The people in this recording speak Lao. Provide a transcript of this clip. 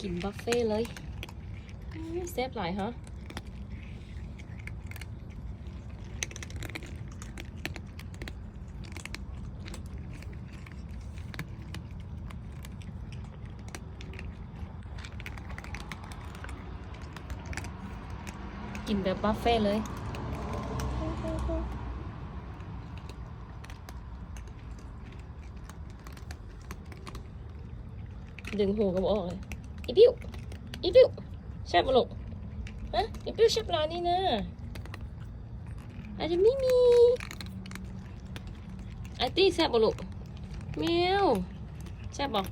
ກິນບຸບເຟເລີຍ. ອືມ ແຊບຫຼາຍເນາະ. ກິນແບບບຸບເຟເລີຍ. ດຶງຫູກໍບໍ່ອອກເລີຍ. ອີປິ້ວ ອີປິ້ວ ແຊບບໍ່ລູກ? ຮະ ອີປິ້ວ ແຊບຫຼາຍນີ້ນະ. ອາຈະມີມີ ອາຕີ້ ແຊບບໍ່ລູກ? ແມວ ແຊບບໍ່?